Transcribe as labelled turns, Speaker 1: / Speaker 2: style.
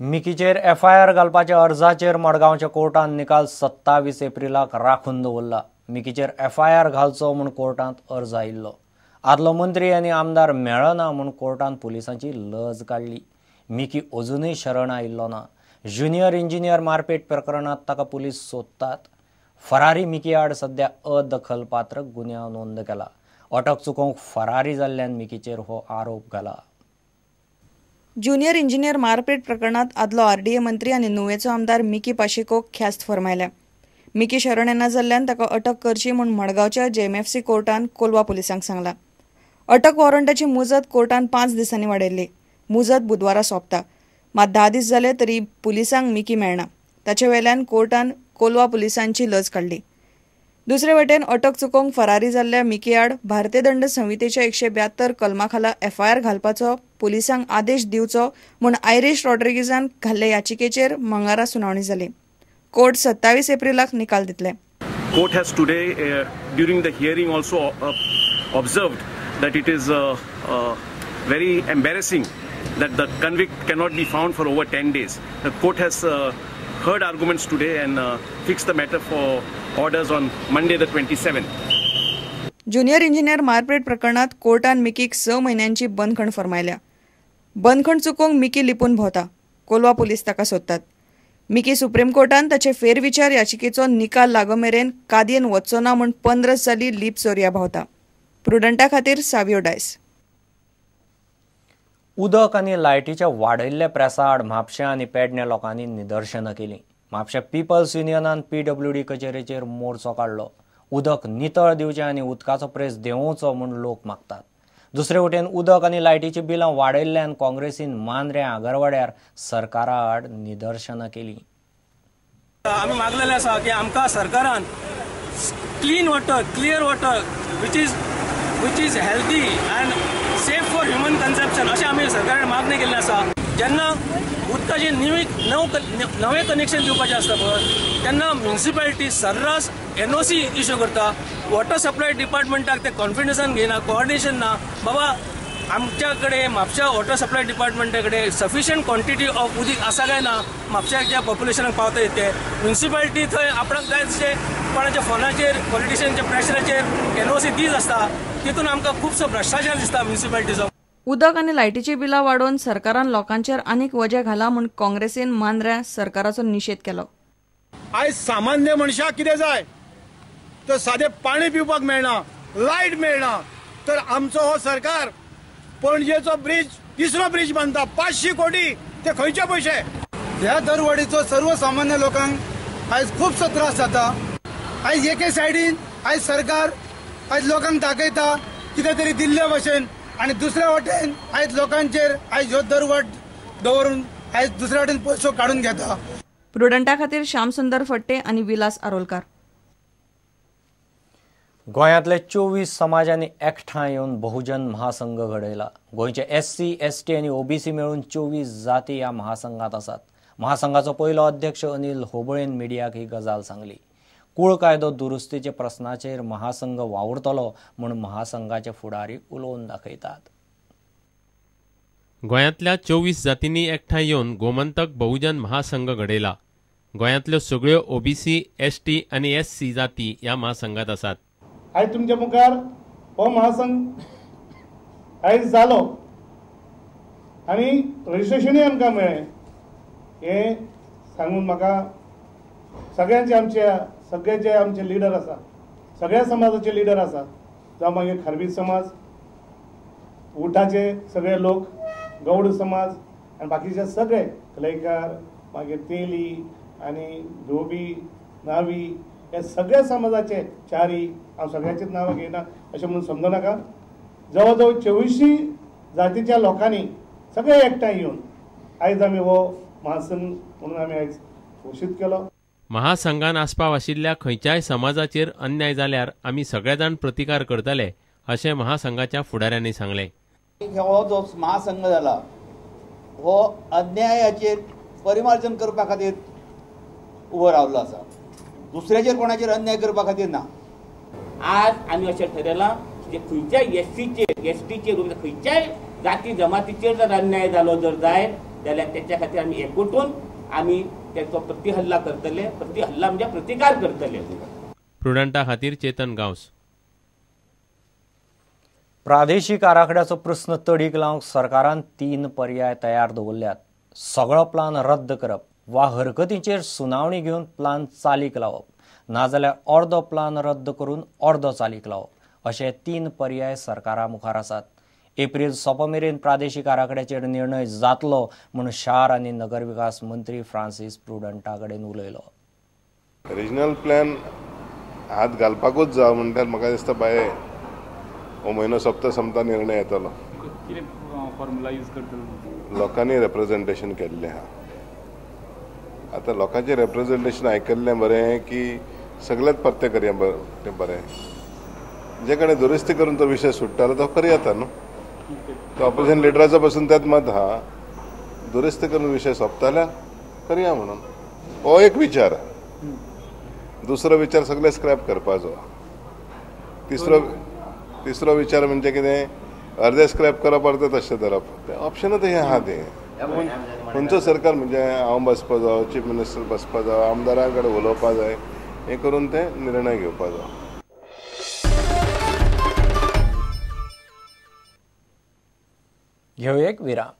Speaker 1: मिकीचेर FIR घालपाच्या अर्जाचेर मडगांवच्या कोर्टान निकाल 27 एप्रिलाक राखून दवरला. मिकीचेर एफआयआर घालचो म्हूण कोर्टांत अर्ज आयिल्लो. आदलो मंत्री आनी आमदार मेळना म्हूण कोर्टान पुलिसांची लज काडली. मिकी अजूनय शरण आयिल्लो ना. ज्युनियर इंजिनियर मारपेट प्रकरणांत ताका पुलीस सोदतात. फरारी मिकी आड सध्या अदखलपात्र गुन्यांव नोंद केला. अटक चुकोवंक फरारी जाल्ल्यान मिकीचेर हो आरोप घाला.
Speaker 2: ज्युनियर इंजिनियर मारपेट प्रकरणात आदलो आरडीए मंत्री आनी नुवेचो आमदार मिकी पाशेकोक ख्यास्त फर्मायल्या. मिकी शरण येना जाल्ल्यान ताका अटक करची म्हूण मडगांवच्या जेएमएफसी कोर्टान कोलवा पुलिसांक सांगला. अटक वॉरंटाची मुजत कोर्टान 5 दिसांनी वाडयल्ली. मुजत बुधवारा सोंपता. मात 10 दीस जाले तरी पुलिसांक मिकी मेळना. ताचे वेल्यान कोर्टान कोलवा पुलिसांची लज काडली. दुसरे वटेन अटक चुकोवंक फरारी जाल्ल्या मिकी आड भारतीय दंड संहितेच्या 172 कलमा खाला एफआयआर घालपाचो पुलिसांक आदेश दिवचो म्हूण आयरिश रॉड्रिगीजान घाल्ले याचिकेचेर मंगळारा सुनावणी जाली. कोर्ट 27 एप्रिलाक निकाल दितले.
Speaker 3: Court has today during the hearing also observed that it is very embarrassing that the convict cannot be found for over 10 days. The court has heard arguments today and fixed the matter for orders on Monday the 27th.
Speaker 2: Junior engineer मारपेट प्रकरणात कोर्टान मिकीक 6 म्हयन्यांची बंदखण फर्मायल्या. बंदखण चुकोवंक Mickey लिपून भोंवता. Colva police ताका सोदतात. Mickey supreme कोर्टान ताचे फेरविचार याचिकेचो निकाल लागो मेरेन कादयेन वचचो ना म्हूण 15 साली लीप चोरया भोंवता. प्रुडंटा खातीर सावियो डायस.
Speaker 1: उदक आनी लायटीच्या वाडयल्ल्या प्रेसा आड म्हापशें आनी पेडणे लोकांनी निदर्शनां केलीं. म्हापशें पिपल्स युनियनान पीडब्ल्यूडी कचेरेचेर मोर्चो काडलो. उदक नितळ दिवचें आनी उदकाचो प्रेस देंवोवचो म्हूण लोक मागतात. दुसरे वटेन उदक आनी लायटीचीं बिलां वाडयल्ल्यान काँग्रेसीन मांद्रें आगरवाड्यार सरकारा आड निदर्शनां केलीं.
Speaker 4: आमी मागलेलें आसा की आमकां सरकारान clean water, clear water which is healthy and safe for human consumption अशें आमी सरकारान मागणी केल्ली आसा. जेन्ना उदकाचें नवें कनेक्शन दिवपाचें आसता पळय तेन्ना म्युनिसिपालिटी सर्रास एनओसी इश्यू करता. वॉटर सप्लाय डिपार्टमेंटाक ते कॉन्फिडन्सान घेयना, कोऑर्डिनेशन ना. बाबा आमच्या कडेन म्हापशा वॉटर सप्लाय डिपार्टमेंटा कडेन सफिशियंट क्वॉन्टिटी ऑफ उदीक आसा काय ना म्हापशाच्या पॉप्युलेशनाक पावता ते. म्युनिसिपालिटी थंय आपणाक जाय तशें कोणाच्या फोनाचेर पॉलिटिशियनच्या प्रेशराचेर एनओसी दीत आसता. तितून आमकां खुबसो भ्रश्टाचार दिसता म्युनिसिपालिटीचो.
Speaker 2: उदक आनी लायटीची बिलां वाडोवन सरकारान लोकांचेर आनीक वजें घाला म्हूण काँग्रेसीन मांद्र्यां सरकाराचो निशेध केलो.
Speaker 5: आयज सामान्य मनशाक कितें जाय तर सादें पाणी पिवपाक मेळना, लायट मेळना. तर आमचो हो सरकार पणजेचो ब्रिज, तिसरो ब्रिज बांदता 500 कोटी, ते खंयचे पयशे?
Speaker 6: ह्या दरवाडीचो सर्वसामान्य लोकांक आयज खुबसो त्रास जाता. आयज एके सायडीन आयज सरकार आयज लोकांक दाखयता कितें तरी दिल्ले भशेन आनी दुसऱ्या वटेन आयज लोकांचेर आयज ह्यो दरवाड दवरून आयज दुसऱ्या वटेन पयसो काडून घेता.
Speaker 2: प्रुडंटा खातीर श्यामसुंदर फट्टे आनी विलास आरोलकार.
Speaker 1: गोंयांतले 24 समाजांनी एकठांय येवन बहुजन महासंघ घडयला. गोंयचे एससी, एसटी आनी ओबीसी मेळून 24 जाती ह्या महासंघात आसात. महासंघाचो पयलो अध्यक्ष अनिल होबळेन मिडियाक ही गजाल सांगली. कूळ कायदो दुरुस्तीच्या प्रस्नाचेर महासंघ वावुरतलो म्हूण महासंघाचे फुडारी उलोवन दाखयतात.
Speaker 7: गोंयांतल्या 24 जातींनी एकठांय येवन गोमंतक बहुजन महासंघ घडयला. गोंयांतल्यो सगळ्यो ओबीसी, एसटी आनी एससी जाती ह्या महासंघात आसात.
Speaker 8: आयज तुमच्या मुखार हो महासंघ आयज जालो आनी रजिस्ट्रेशनूय आमकां मेळ्ळें हें सांगून म्हाका सगळ्यांचे आमच्या सगळे जे आमचे लिडर आसा, सगळ्या समाजाचे लिडर आसा, जावं मागीर खारवी समाज, उठाचे सगळे लोक, गौड समाज आनी बाकीचे सगळे कलयकार, मागीर तेली आनी धोबी, नावी, हे सगळ्या समाजाचे चारी, हांव सगळ्यांचीच नांवां घेयना अशें म्हणून समजू नाका. जवळ जवळ 24 जातीच्या लोकांनी सगळे एकठांय येवन आयज आमी हो महासंघ म्हणून आमी आयज घोशीत केलो.
Speaker 7: महासंघान आस्पाव आशिल्ल्या खंयच्याय समाजाचेर अन्याय जाल्यार आमी सगळे जाण प्रतिकार करतले अशें महासंघाच्या फुडाऱ्यांनी सांगलें.
Speaker 9: हो जो महासंघ जाला हो अन्यायाचेर परिमार्जन करपा खातीर उबो रावल्लो आसा, दुसऱ्याचेर कोणाचेर अन्याय करपा खातीर ना.
Speaker 10: आज आमी अशें ठरयलां जे खंयच्याय एससीचेर, एसटीचेर, खंयच्याय जाती जमातीचेर जर अन्याय जालो जर जायत जाल्यार तेच्या खातीर आमी एकवटून आमी तेचो प्रतिहल्ला करतले. प्रतिहल्ला म्हणजे प्रतिकार करतले.
Speaker 7: प्रुडंटा खातीर चेतन गांवस.
Speaker 1: प्रादेशीक आराखड्याचो प्रस्न तडीक लावंक सरकारान 3 पर्याय तयार दवरल्यात. सगळो प्लान रद्द करप वा हरकतींचेर सुनावणी घेवन प्लान चालीक लावप, नाजाल्यार अर्दो प्लान रद्द करून अर्दो चालीक लावप, अशे 3 पर्याय सरकारा मुखार आसात. एप्रील सोंपो मेरेन प्रादेशीक आराखड्याचेर निर्णय जातलो म्हूण शार आनी नगर विकास मंत्री फ्रांसीस प्रुडंटा कडेन उलयलो.
Speaker 11: रिजनल प्लॅन हात घालपाकूच जाय म्हणटात म्हाका दिसता बाये हो म्हयनो सोंपता सोंपता निर्णय येतलो.
Speaker 12: कितें फॉर्मुला यूज करतलो?
Speaker 11: लोकांनी रेप्रेजेंटेशन केल्लें आहा. आतां लोकांचें रेप्रेजेंटेशन आयकल्लें बरें की सगळेच परतें करया तें बरें. जे कडेन दुरुस्ती करून तो विशय सुट्टालो तो करया येता न्हू. तो ऑपोजिशन लिडराचो पसून तेंच मत आहा, दुरुस्ती करून विशय सोंपता जाल्यार करया म्हणून हो एक विचार. दुसरो विचार सगळे स्क्रॅप करपाचो. तिसरो विचार म्हणजे कितें, अर्दे स्क्रॅप करप अर्दे तशें धरप, तें ऑप्शनूच हें आहा. तें खंयचो सरकार म्हणजे हांव बसपा जावो, चीफ मिनिस्टर बसपा जावो, आमदारां कडेन उलोवपा जाय, हें करून ते निर्णय घेवपा जावो.
Speaker 1: घेवया एक विराम.